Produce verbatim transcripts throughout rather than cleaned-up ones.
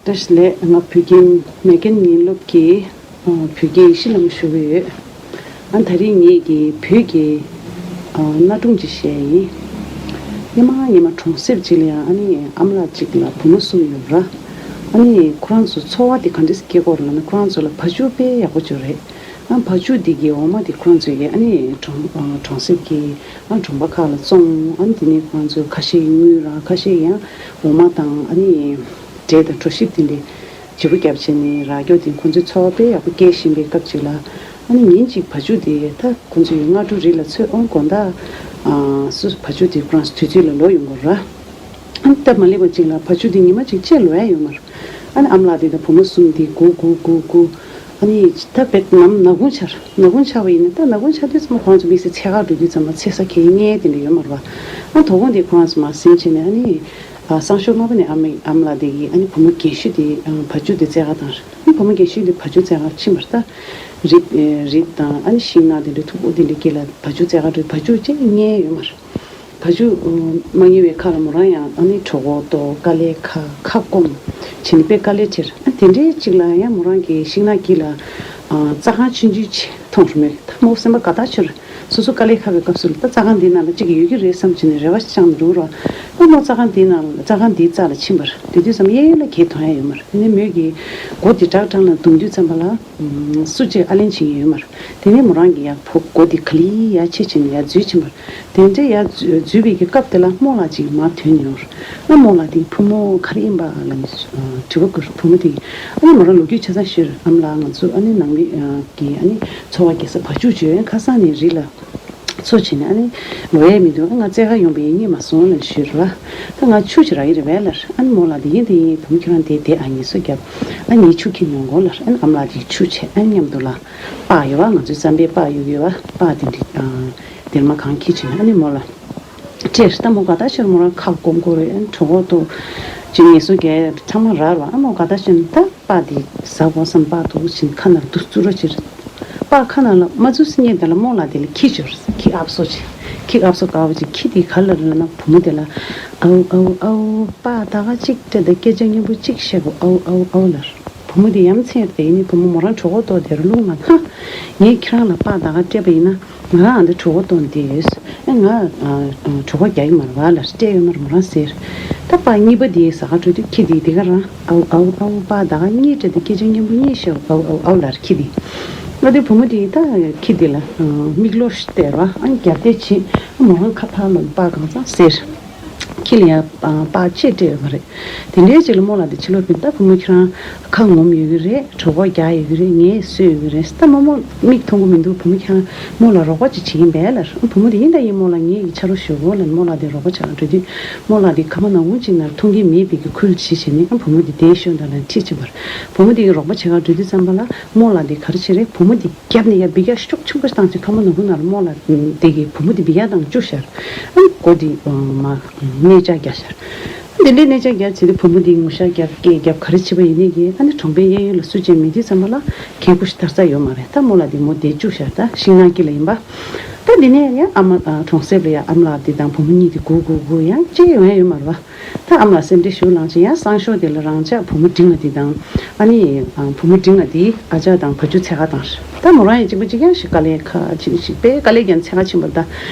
བཀྲ་ཤིས་བདེ་ལེགས། ང་བོད་ཁྱིམ་མེ་རྒན་ངའི་སློབ་ཀྱི་ཨ་བོད་སྐད་ཡིག་ཤེས་ལམ་ཞུ་གི་ཡོད། ཨ་ད་རིང་ངེད་ཀྱི་བོད་ཀྱི་ཨ་གནའ་སྒྲུང་ཅིག་བཤད་ཡིན། སྔོན་མ་སྔོན་མ་གྲོང་གསེབ་ཅིག་ལ་ཡང་ཨ་ནི་ཨ་མ་ལགས་ཅིག་ལ་བུ་མོ་གསུམ་ཡོད་ར། ཨ་ནི་ཁོ་རང་ཚོ་འཚོ་བ་དེ་ག་འདྲས་སྐྱེལ་དགོས་རེད་ལབ་ན། ཁོ་རང་ཚོ་ལ་བ་ཕྱུགས་དཔེ་ཡག་པོ་ཅིག་རེད། ཨ་བ་ཕྱུགས་དེ་གི་འོ་མ་དེ་ཁོ་རང་ཚོས་ཀྱི་ཨ་ནི་གྲོང་ཨ་གྲོང་གསེབ་ཀྱི་ཨ་གྲོང་པ་ཁག་ལ་བཙོང་། ཨ་ནི་དེ་ནས་ཁོ་རང་ཚོས་ཁ་ཤས་དངུལ་ར། ཁ་ཤས་ཡང་འོ་མ་དང་ཨ་ནི་འབྲས་དང་གྲོ་ཞིབ་དེ་འདྲས་བརྗེ་པོ་བརྒྱབ་བྱས་ནས་རག་རྒྱུ་དེ་ཁོ་ཚོས་འཚོ་བ་དཔེ་ཡག་པོ་སྐྱེལ་བཞིན་པའི་སྐབས་ཅིག་ལ། ཨ་ནི་ཉིན་གཅིག་བ་ཕྱུགས་དེ་ད་ཁོ་ཚོས་སྔ་དྲོ་རི་ལ་ཚོད་དབང་དགོང་དག་ཨ་སུ་བ་ཕྱུགས་དེ་ཁོ་རང་ཚོ་དུས་ཚོད་ལ་ལོག་ཡོང་དགོས་ར། ཨ་ནི་སྟབས་མ་ལེགས་པ་ཅིག་ལ་བ་ཕྱུགས་དེ་ཉི་མ་གཅིག་ཅེ་ལོག་ཡ་ཡོད་མ་རེད། ཨ་ནི་ཨ་མ་ལགས་དེ་དང་བུ་མོ་གསུམ་དེ་སྒུག་སྒུག་སྒུག་སྒུག་ཨ་ནི་ད་དཔེ་ནམ་ནག་ཁུང་ཆར་ནག་ཁུང་ཆར་བ་ཡིན་ན། ད་ནག་ཁུང་ཆར་དུས་ཙམ་པ་ཁོ་རང་ཚོ་དམིགས་བསལ་འཚོལ་ག་འགྲོ་དུས་ཙམ་པ་འཚོལ་ས་གང་ཡང་དེ་འདྲ་ཡོད་མ་རེད་པ། ཨ་དོ་དགོང་དེ་ཁོ་རང་ཚོ་མར་ཟིན་བྱས་ནས་ཨ་ནི་ཨ་སང་ཞོགས་སྔ་པོ་ནས་ཨ་མ་ཨ་མ་ལགས་དེ་གིས་ཨ་ནི་བུ་མོ་རྒན་ཤོས་དེ་བ་ཕྱུགས་དེ་འཚོལ་ག་བཏང་རེད། ཨ་ནི་བུ་མོ་རྒན་ཤོས་དེ་བ་ཕྱུགས་འཚོལ་ག་ཕྱིན་པ་རེད། ད་རིགས་རིགས་དང་ཨ་ནི་ཤིང་ནགས་དེ་འདྲ་མཐུག་པོ་དེ་འདྲ་དཀྱིལ་ལ་བ་ཕྱུགས་འཚོལ་ག་འགྲོ། བ་ཕྱུགས་ཅིག་རྙེད་ཡོད་མ་རེད། བ་ཕྱུགས་མ་རྙེད་པའི་ཁ་ལ་མོ་རང་ཡང་ཨ་ནི་གྲོད་ཁོག་ལྟོགས། དཀའ་ལས་ཁག་ཁ་སྐོམ་བྱས་ནས་དཔེ་དཀའ་ལས་འཕྲད། ཨ་དེ་འདྲའི་ཅིག་ལ་ཡང་མོ་རང་གི་ཤིང་ནགས་དཀྱིལ་ལ་ཨ་རྩྭ་ཁང་ཆུང་ཆུང་ཅིག་མཐོང་རུ་མོད། ད་མོ་སེམས་པ་དགའ་ཐག་ཆོད། སོ་སོ་དཀའ་ལས་ཁག་པའི་སྐབས་སུ་ལ་ད་རྩྭ་ཁང་འདིའི་ནང་ལ་ཅིག་ཡོད་ཀྱི་རེད་བསམ་བྱས་ནས་རེ་བ་བཅངས་འདུག་ར། ཨ་མོ་རྩྭ་ཁང་འདིའི་ནང་ལ་རྩྭ་ཁང་འདིའི་རྩ་ལ་ཕྱིན་པ་རེད། དེ་དུས་ཙམ་གཡས་གཡོན་ལ་གས་མཐོང་ཡ་ཡོད་མ་རེད། དེ་ནས་མོས་ཀྱིས་སྒོ་དེ་ཀྲག་ཀྲག་ནང་རྡུང་དུས་ཙམ་པ་ལ། སུ་གཅིག་ཨ་ལན་བྱེད་ཀྱི་ཡོད་མ་རེད། དེ་ནས་མོ་རང་གིས་ཡར་ཕོ་སྒོ་དེ་ག་ལེར་ཡར་ཕྱེ་བྱས་ནས་ཡར་འཛུལ་ཕྱིན་པ་རེད། དེ་འདྲ་ཡར་འཛུལ་འཛུལ་བའི་གི་སྐབས་དེ་ལ་རྨོ་ལགས་ཅིག་མར་ཐོན་ཡོང་། ཨ་རྨོ་ལགས་དེས་བུ་མོ་ག་རེ་ཡིན་པ་ལབ་ནས་དྲི་བ་བཀོད། བུ་མོ་དེས་ཨ་ནི་མོ་རང་ལོ་རྒྱུས་ཆ་ཚང་ཤོད། ཨ་མ་ལགས་ང་ཚོ་ཨ་ནི་ནང་མི་གི་ཨ་ནི་འཚོ་བ་སྐྱེལ་ས་བ་ཕྱུགས་བྱོས། ཁ་སང་ནས་རི་ལ་འཚོ་བྱས་ནས་ཨ་ནི་ལོག་ཡས་མི་འདུག་ང་འཚོལ་ག་ཡོང་པ་ཡིན། རྙེད་མ་སོང་ལབ་ནས་ཤོད་ར། ད་ང་ཆུ་ཅིག་རག་གི་རེད་པས་ལབ། ཨ་ནི་རྨོ་ལགས་དེས་ཡིན་དེ་ཡིན། བུ་མོ་ཁྱོད་རང་དེ་དེ་ཨ་ངལ་གསོ་རྒྱབ། ཨ་ངས་ཆུ་འཁྱེར་ཡོང་གོ་ལབ། ཨ་ནི་ཨ་མ་ལགས་དེས་ཆུ་བྱས། ཨ་ནི་མཉམ་དུ་ལ་སྤགས་ཡོད་པ། ང་ཚོའི་རྩམ་པའི་སྤགས་ཡོད་ཡོད་པ། སྤགས་དེ་འདྲ་ཨ་སྡེར་མ་གང་འཁྱེར་བྱས་ནས་ཨ་ནི་རྨོ་ལགས་སྤྲད། ད་རྨོ་དགའ་ཐག་ཆོད། རྨོ་རང་ཁ་སྐོམ་གོ་རེད། ཨ་ནི་གྲོད་ཁོག་ལྟོགས། ཅིག་ངལ་གསོ་རྒྱག་ཚང་མ་རག་ར། ཨ་རྨོ་དགའ་ཐག་ཆོད། ད་སྤགས་དེ་ཟ་དགོས་བསམ། སྤགས་འདུག་ཕྱིན་ཁ་ནང་ལ་འདུག་བཙུགས་རོགས་བྱེད། སྤགས་ཁ་ནང་ལ་མ་བཙུགས་སྔོན་དེ་ལ་རྨོ་ལགས་དེ་ལ་ཁྱི་བྱོས། ཁྱི་ཨབ་སོ་ཅིག་ཁྱི་ཨབ་སོ་དཀར་པོ་ཅིག་ཁྱི་དེ་ག་ལ་ལབ་ན་བུ་མོ་དེ་ལ། ཨའུ་ཨའུ་ཨའུ། སྤགས་ད་ག་གཅིག་སྤྲད་དང་སྐད་ཆ་སྙན་པོ་གཅིག་བཤད་དགོས། ཨའུ་ཨའུ་ཨའུ་ལབ། བུ་མོ་དེ་ཡ་མཚན་དེ་ཡིན་ནི། བུ་མོ་མོ་རང་གྲོད་ཁོག་ལྟོགས་དེར་རླུང་ང་ཧ། ངས་ཁྱེད་རང་ལ་སྤགས་ད་ག་སྤྲད་པ་ཡིན་ན། ང་ཨ་འདི་གྲོད་ཁོག་ལྟོགས་བསྡད་ཡོད། ཨེ་ང་ཨ་ཨ་གྲོད་ཁོག་རྒྱག་གི་མ་རེད་པ་ལབ། སྤྲད་ཡོད་མ་རེད་མོ་རང་ཟེར། ད་སྤགས་གཉིས་པ་དེ་ཟ་ག་འགྲོ་དུས་ཁྱི་དེས་དེ་ག་རང་ཨའུ་ཨའུ་ཨའུ། སྤགས་ད་ག་གཉིས་སྤྲད་དེ་སྐད་ཆ་སྙན་པོ་གཉིས་བཤད། ཨའུ་ཨའུ་ཨའུ་ལབ་ཁྱི་དེས། ང་དེ་བུ་མོ་དེས་ད་ཁྱི་དེ་ལ་མིག་ལོག་བལྟས་ར། ཨ་རྒྱབ་བལྟས་བྱས། མོ་རང་ཁ་ཕར་ལོག་སྤགས་གང་ཚང་ཟེར། ཁྱི་ལ་ཡང་སྤགས་ཕྱེད་སྤྲད་ཡོད་མ་རེད། དེ་འདྲའི་རྗེས་ལ་རྨོ་ལགས་དེ་ཕྱི་ལོགས་ཕེབས། ད་བུ་མོ་ཁྱེད་རང་ཁ་ངོམ་ཡོད་ཀྱི་རེད། གྲོད་ཁོག་རྒྱགས་ཡོད་ཀྱི་རེད། ངལ་གསོ་ཡོད་ཀྱི་རེད། ད་རྨོ་མོ་མིག་མཐོང་གི་མི་འདུག་བུ་མོ་ཁྱེད་རང་རྨོ་ལགས་རོགས་པ་ཅིག་བྱེད་ཀྱིན་པས་ལབ། བུ་མོ་དེ་ཡིན་ད་ཡིན་རྨོ་ལགས་ངས་ཡིག་ཆ་རོགས་ཞུ་དགོས་ལབ། རྨོ་ལགས་དེ་རོགས་པ་བྱེད་ག་འགྲོ་དུས་རྨོ་ལགས་དེ་ཁ་མ་ནང་ཁུང་ཅིག་ནང་མཐོང་གི་མེད་པའི་གི་ཁུལ་བྱེད་བྱས་ནས་བུ་མོ་དེ་བསྡད་ཤོག་ད་ལབ་ཁྲིད་ཕྱིན་པ་རེད། བུ་མོ་དེ་གི་རོགས་པ་བྱེད་ག་འགྲོ་དུས་ཙམ་པ་ལ་རྨོ་ལགས་དེ་ག་རེ་བྱེད་རེད། བུ་མོ་དེ་རྒྱབ་ནས་ཡ་འབུད་རྒྱག་ཤུགས་ཆེན་པོ་བཏང་བྱས་ཁ་མ་ནང་ཁུང་ནང་ལ་རྨོ་ལགས་དེ་གི་བུ་མོ་དེ་འབུད་རྒྱག་བཏང་བཅུག་ཤག་ཨ་མགོ་དེ་མར་གནས་ལྕག་བརྒྱབ་ཤག་འདི་འདྲའི་གནས་ལྕག་བརྒྱབ་བྱས་ཏེ་བུ་མོ་དེ་ངུ་ཤག་བརྒྱབ། སྐད་བརྒྱབ། ག་རེ་བྱས་པ་ཡིན་ནའི་གི་ཨ་ནི་གྲོང་པའི་གཡས་གཡོན་ལ་སུ་ཅིག་མེད་དུས་ཙམ་པ་ལ་གད་ཁུ་ཞིག་འདར་ས་ཡོད་མ་རེད། ད་རྨོ་ལགས་དེ་མོ་བསྡད་བཅུག་ཤག་ད་ཤིང་ནགས་དཀྱིལ་ལ་ཡིན་པ། ད་འདི་ནས་ཡང་ཨ་མ་ཨ་གྲོང་གསེབ་ལ་ཡང་ཨ་མ་ལགས་དེ་དང་བུ་མོ་གཉིས་དེ་སྒུག་སྒུག་སྒུག་ཡང་ཅི་ཡོང་ཡ་ཡོད་མ་རེད་པ། ད་ཨ་མ་ལགས་སེམས་ཁྲལ་ཞེ་པོ་ལངས་བྱས་ཡང་སང་ཞོགས་དེ་ལ་རང་ཅག་བུ་མོ་འབྲིང་བ་དེ་དང་ཨ་ནི་ཨ་བུ་མོ་འབྲིང་བ་དེས་ཨ་ཅག་དང་བ་ཕྱུགས་འཚོལ་ག་བཏང་ཤག་ད་མོ་རང་ཡང་གཅིག་པ་གཅིག་རྐྱང་ཞིག་དཀའ་ལས་ཁག་ཅིག་ཞིག་དཔེ་དཀའ་ལས་ཀྱང་འཚོལ་ག་ཕྱིན་པ་ད་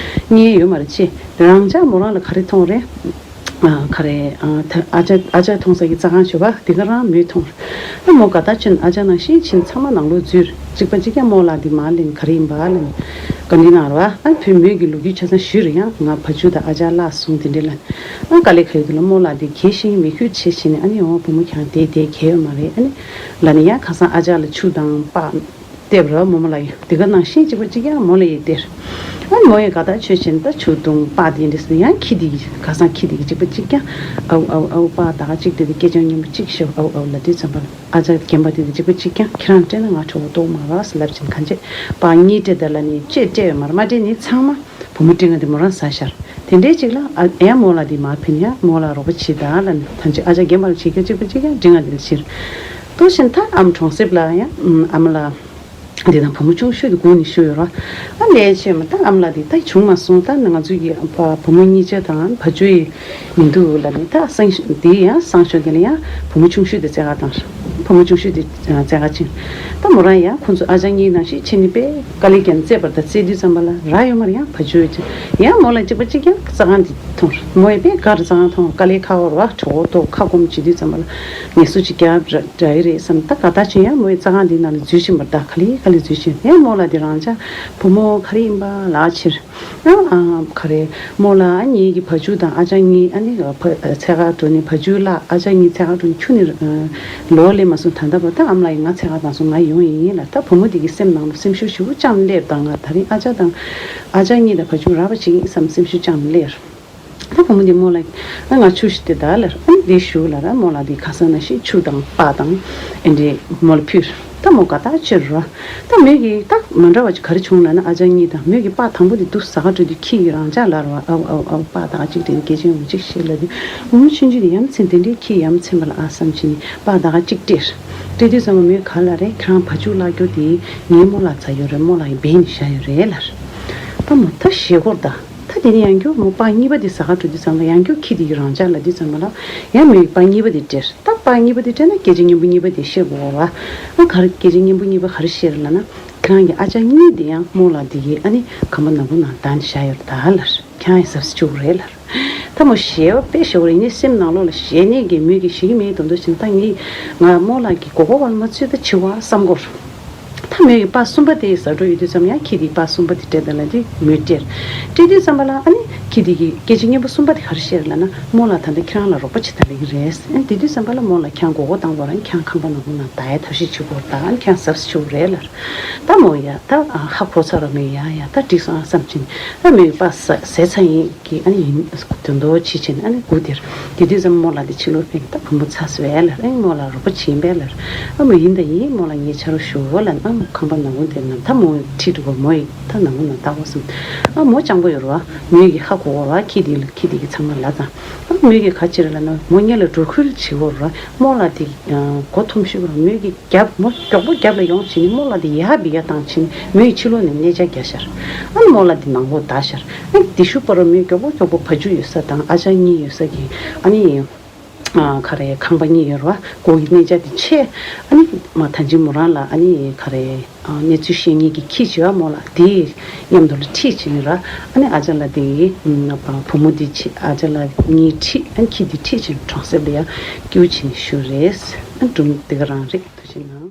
རྙེད་ཡོད་མ་རེད། ཅེས་རང་ཅག་མོ་རང་ལ་ག་རེ་མཐོང་རེད། ཨ་ག་རེ་ཨ་ད་ཨ་ཅག་ཨ་ཅག་མཐོང་ས་གི་རྩྭ་ཁང་ཞོགས་པ་དེ་ག་རང་མོས་མཐོང་། ཨ་མོ་དགའ་ཐག་ཆོད། ཨ་ཅག་ནང་བཞིན་ཕྱིན་ཚང་མ་ནང་ལོགས་འཛུལ། གཅིག་པ་གཅིག་རྐྱང་རྨོ་ལགས་འདི་མར་ལེན་ག་རེ་ཡིན་པ་ལབ་ནས་བཀའ་འདྲི་གནང་ར་བ། ཨ་བུ་མོས་ཀྱི་ལོ་རྒྱུས་ཆ་ཚང་ཞུས་རེད། ཡང་ང་བ་ཕྱུགས་དང་ཨ་ཅག་བརླག་སོང་དེ་འདྲས་ལབ། ཨ་དཀའ་ལས་ཁག་ཡོད་དུས་ལ་རྨོ་ལགས་འདི་གད་ཤིང་མིག་ཁུ་བྱས་བྱས་ནས་ཨ་ནི་འོ་བུ་མོ་ཁྱེད་རང་བསྡད་བསྡད་གད་ཡོད་མ་རེད། ཨ་ནི་ལབ་ནས་ཡང་ཁ་སང་ཨ་ཅག་ལ་ཆུ་དང་སྤགས་སྟེར་ར་མོ་མོ་ལ་ཡ་དེ་ག་ནང་བཞིན་གཅིག་པ་གཅིག་རྐྱང་མོ་ལ་ཡ་སྟེར། ཨ་མོ་ཡ་དགའ་ཐག་ཆོད་བྱས་ནས་ད་ཆུ་བཏུང་སྤགས་དེ་འདྲས་ཟེར་ཡང་ཁྱི་དེ་གི་ཁ་སང་ཁྱི་དེ་གི་གཅིག་པ་གཅིག་རྐྱང་ཨའུ་ཨའུ་ཨའུ་སྤགས་ད་ག་གཅིག་དེ་དེ་སྐད་ཅོར་སྙན་པོ་གཅིག་ཤོད་ཨའུ་ཨའུ་ལབ་དུས་ཙམ་པ་ལ་ཨ་ཅག་རྒན་པ་དེ་དེ་གཅིག་པ་གཅིག་རྐྱང་ཁྱེད་རང་སྤྲད་ན་ང་གྲོད་ཁོག་ལྟོགས་མ་རེད་ཟེར་ལབ་བྱས་ནས་གང་བྱེད་སྤགས་གཉིས་སྤྲད་ད་ལབ་ནས་གཅིག་སྤྲད་ཡོད་མ་རེད། མ་སྤྲད་ནས་ཚང་མ་བུ་མོ་འབྲིང་བ་དེ་མོ་རང་ཟ་ཤར། དེ་འདྲའི་གཅིག་ལ་ཨ་ཡང་རྨོ་ལགས་དེ་མར་ཕེབས་ནས་ཡང་རྨོ་ལགས་རོགས་པ་བྱེད་ད་ལབ་ནས་ཐམས་ཅད་ཨ་ཅག་རྒན་པ་ལ་བྱེད་རྒྱུ་གཅིག་པ་གཅིག་རྐྱང་འབྲིང་བ་དེ་ལ་བྱེད། ལྟོས་ཤིག་ད་ཨ་མ་གྲོང་གསེབ་ལ་ཡང་ཨ་མ་ལགས། དེ་དང་བུ་མོ་ཆུང་ཤོས་དེ་སྒུག་ནས་བཞུགས་ཡོད་ར། ཨ་ལས་བྱས་མ་ད་ཨ་མ་ལགས་དེ་ད་བྱུང་མ་སོང་། ད་ང་ཚོ་གི་བུ་མོ་གཉིས་ཆ་དང་བ་ཇོ་ཡི་མི་འདུག་ལབ་ནས། ད་སང་ཞོ་དེ་ཡང་སང་ཞོ་དེ་ལ་ཡང་བུ་མོ་ཆུང་ཤོས་དེ་བཙལ་ག་བཏང་། བུ་མོ་ཆུང་ཤོས་དེ་བཙལ་ག་ཕྱིན། ད་མོ་རང་ཡང་ཁོང་ཚོ་ཨ་ཅག་གཉིས་ནང་བཞིན་ཕྱིན་ནས་དཔེ་དཀའ་ལས་བརྒྱབ་ནས་བཙལ་བར། ད་བཙལ་དུས་ཙམ་པ་ལ་རག་ཡོད་མ་རེད། ཡང་བ་ཇོ་ཡི་ཡང་མོ་ལ་གཅིག་པ་གཅིག་རྐྱང་རྩྭ་ཁང་དེ་མཐོང་ར། མོ་ཡི་དཔེ་དགའ་ར། རྩྭ་ཁང་མཐོང་། དཀའ་ལས་ཁག་པོ་ར། གྲོད་ཁོག་ལྟོགས། ཁ་སྐོམ་བྱེད་དུས་ཙམ་པ་ལ་ངལ་གསོ་ཅིག་རྒྱབ་འདྲ་ཡི་རེད་བསམ། ད་ག་ད་ཕྱིན་ཡང་མོ་ཡི་རྩྭ་ཁང་དེའི་ནང་ལ་འཛུལ་ཕྱིན་པ་ར། ད་ག་ལེ་ག་ལེ་འཛུལ་ཕྱིན། ཡང་མོ་ལ་དེ་རང་ཅག་བུ་མོ་ག་རེ་ཡིན་པ་ལབ་ཕྱིར། ཨ་ག་རེ། མོ་ལ་ཨ་ངེད་ཀྱི་བ་ཇོ་དང་ཨ་ཅག་གཉིས་ཨ་ནི་ཕ་འཚོལ་ག་འགྲོ་ནས། བ་ཇོ་ལ་ཨ་ཅག་གཉིས་འཚོལ་ག་འགྲོ་ནས་ཁྱོན་ནས་ལོག་སླེབས་མ་སོང་། ད་ལྟ་བར། ད་ཨ་མ་ལགས་ཡིས་ང་འཚོལ་ག་བཏང་སོང་། ང་ཡོང་ཡིན་ལབ། ད་བུ་མོ་དེ་གི་སེམས་ནང་ལ་སེམས་ཤུགས་ཞེ་པོ་བཅངས་སླེབས། ད་ང་ད་རིང་ཨ་ཅག་དང་ཨ་ཅག་གཉིས་དང་བ་ཇོ་རག་པ་བྱེད་ཀྱི་ཡིན་བསམ་སེམས་ཤུགས་བཅངས་སླེབས། ད་བུ་མོ་དེ་མོ་ལ་ཨ་ང་ཆུ་ཞིག་སྟེར་ད་ལབ། ཨ་ནི་དེ་ཞུ་ལབ་ར། མོ་ལ་དེ་ཁ་སང་ནང་བཞིན་ཆུ་དང་སྤགས་དང་ཨེ་འདྲས་མོ་ལ་ཕུལ། ད་མོ་དགའ་ཐག་ཆོད་ར། ད་མོས་ཀྱིས་ད་མ་འདྲ་བ་ཅིག་ག་རེ་བྱུང་ལབ་ན། ཨ་ཅག་གཉིས་དང་མོས་ཀྱིས་སྤགས་དང་པོ་དེ་འདུག་ཟ་ག་འགྲོ་དུས་ཁྱི་གིས་རང་ཅག་ལབ་ར་བ། ཨའུ་ཨའུ་ཨའུ། སྤགས་ད་ག་ཅིག་དྲན། སྐད་ཅིག་འོང་ཅིག་ཤེས་ལབ་དུས། བུ་མོ་ཆུང་ཆུང་དེ་ཡ་མཚན་དེ་འདྲའི་ཁྱི་ཡ་མཚན་པ་ལ་ཨ་བསམ་བྱས་ནས་སྤགས་ད་ག་ཅིག་སྤྲད། སྤྲད་དུས་ཙམ་པ་མོས་ག་ལབ་རེད། ཁྱེད་རང་བ་ཕྱུགས་བརླག་རྒྱུ་དེ་ངའི་རྨོ་ལགས་རྩ་ཡོད་རེད། རྨོ་ལགས་ཡིས་སྦས་ནས་བཞག་ཡོད་རེད་ལབ། ད་མོ་ད་ཞེད་སྐོར་ད། ད་དེ་ནས་ཡང་བསྐྱར་མོ་སྤགས་གཉིས་པ་དེ་ཟ་ག་འགྲོ་དུས་ཙམ་པ་ཡང་བསྐྱར་ཁྱི་དེ་གིས་རང་ཅག་ལབ་དུས་ཙམ་པ་ལ་ཡང་མོས་སྤགས་གཉིས་པ་དེ་སྤྲད། ད་སྤགས་གཉིས་པ་དེ་སྤྲད་ན་སྐད་ཆ་སྙན་པོ་གཉིས་པ་དེ་བཤད་དགོས་ར། ཨ་ག་རེ། སྐད་ཆ་སྙན་པོ་གཉིས་པ་ག་རེ་བཤད་རེད་ལབ་ན། ཁྱེད་རང་གི་ཨ་ཅག་གཉིས་དེ་ཡང་རྨོ་ལགས་དེ་གིས་ཨ་ནི་ཁང་པ་ནག་པོ་ནང་བདག་ནས་བཞག་ཡོད་རེད་ད་ལབ། ཁྱེད་རང་ཡང་གཟབ་གཟབ་བྱེད་དགོས་རེད་ལབ། ད་མོ་ཞེད་པ་དཔེ་ཞེ་པོ་རེད། ཡིན་ནའི་སེམས་ནང་ལོགས་ལ་ཞེད་སྣང་གིས་མོས་ཀྱིས་ཞེད་ཀྱི་མེད་མདོག་མདོག་བྱས་ནས། ད་ངས་ང་རྨོ་ལགས་ཀྱི་མགོ་སྐོར་བ་ལ་མ་ཚུད་ད་འཆི་བ་བསམ་སྐོར། ད་མོས་ཀྱིས་སྤགས་གསུམ་པ་དེ་ཟ་འགྲོ་ཡོང་དུས་ཙམ་ཡང་ཁྱི་དེས་སྤགས་གསུམ་པ་དེ་སྤྲད་དང་ལབ་དུས་མོས་སྤྲད། སྤྲད་དུས་ཙམ་པ་ལ་ཨ་ནི་ཁྱི་དེ་གིས་སྐད་ཆ་སྙན་པོ་གསུམ་པ་དེ་ག་རེ་བཤད་རེད་ལབ་ན། རྨོ་ལགས་ད་ལྟ་ཁྱེད་རང་ལ་རོགས་པ་བྱེད་དང་ལབ་ཀྱི་རེད། ཨ་ནི་དེ་དུས་ཙམ་པ་ལ་རྨོ་ལགས་ཁྱེད་རང་མགོ་སྐོར་བཏང་དགོས་རེད། ཁྱེད་རང་ཁང་པ་ནག་པོ་ནང་བདག་ཡ་ཐབས་ཤེས་བྱེད་དགོས་རེད་ད། ཨ་ནི་ཁྱེད་རང་གཟབ་གཟབ་བྱེད་དགོས་རེད་ལབ། ད་མོ་ཡ་ད་ཧ་གོ་ཚར་བ། མོས་ཡ་ཡ་ད་འགྲིག་སོང་ཨ་བསམ་བྱས་ནས། ད་མོས་སྤགས་ཟ་ཟས་ཚར་ཡིན་གྱི་ཨ་ནི་ཡིན་དོན་དོ་ཕྱི་ཕྱིན། ཨ་ནི་སྒུག་དེར་དེ་དུས་ཙམ་རྨོ་ལགས་དེ་ཕྱི་ལོགས་ཕེབས་ནས། ད་བུ་མོ་ཚར་སོང་ཨེ་ལབ། ཨེ་རྨོ་ལགས་རོགས་པ་བྱེད་པས་ལབ། ཨ་མོ་ཡིན་ད་ཡིན། རྨོ་ལགས་ངའི་ཕྱག་རོགས་ཞུ་འོ་ལབ་ན། ཨ་མོ་ཁང་པ་ནག་པོ་དེ་ནང་ད་མོ་ཁྲིད་འགྲོ་གོ། མོ་ཡིས་ད་ནག་པོ་ནང་ལྟ་གོ་བསམ། ཨ་མོ་སྤྱང་པོ་ཡོད་རེད་བ། མོས་ཀྱིས་ཧ་གོ་གོ་རེད་བ། ཁྱི་དེ་ལ་ཁྱི་དེ་གིས་ཚང་མ་ལབ་ཙང་། ཨ་མོས་ཀྱིས་ག་ཅི་རེད་ལབ་ན། མོ་སྔོན་ལ་འགྲོ་ཁུལ་བྱེད་གོ་རེད་བ། རྨོ་ལགས་དེ་མགོ་འཐོམ་ཤོས་རེད། མོས་ཀྱིས་རྒྱབ་མོ་མགྱོགས་པོ་རྒྱབ་ལ་ཡོང་བྱས་ནས་རྨོ་ལགས་དེ་ཡར་བི་ཡར་བཏང་བྱས་ནས་མོའི་ཕྱི་ལོགས་ནས་གནས་མཇལ་རྒྱག་ཤར། ཨ་ནི་རྨོ་ལགས་དེ་ནང་ལོགས་བདའ་ཤར། ཨ་ནི་དེ་ཤུགས་པ་རུ་མོས་མགྱོགས་པོ་མགྱོགས་པོ་བ་ཕྱུགས་ཡོད་ས་དང་ཨ་ཅག་གཉིས་ཡོད་ས་གི་ཨ་ནི་ཨ་ག་རེ་ཁང་པ་གཉིས་ཡོད་རེད་བ། སྒོ་གི་གནས་མཇལ་དེ་ཕྱེ། ཨ་ནི་མ་ད་ཅི་མོ་རང་ལ་ཨ་ནི་ག་རེ་ཨ་གནས་ཚུལ་བཤད་མཁན་གྱི་ཁྱི་བྱེད་བ་རྨོ་ལགས་དེ་མཉམ་དུ་ལ་ཁྲིད་བྱས་ནས་ར། ཨ་ནི་ཨ་ཅག་ལགས་དེ་བུ་མོ་དེ་ཁྲིད། ཨ་ཅག་ལགས་གཉིས་ཁྲིད། ཨ་ནི་ཁྱི་དེ་ཁྲིད་བྱས་ནས་གྲོང་གསེབ་ལ་ཡར་སྐྱེལ་བྱས་ནས་བཞུགས་རེད། ཨ་ནི་སྒྲུང་དེ་ག་རང་རེད། ཐུགས་རྗེ་གནང་།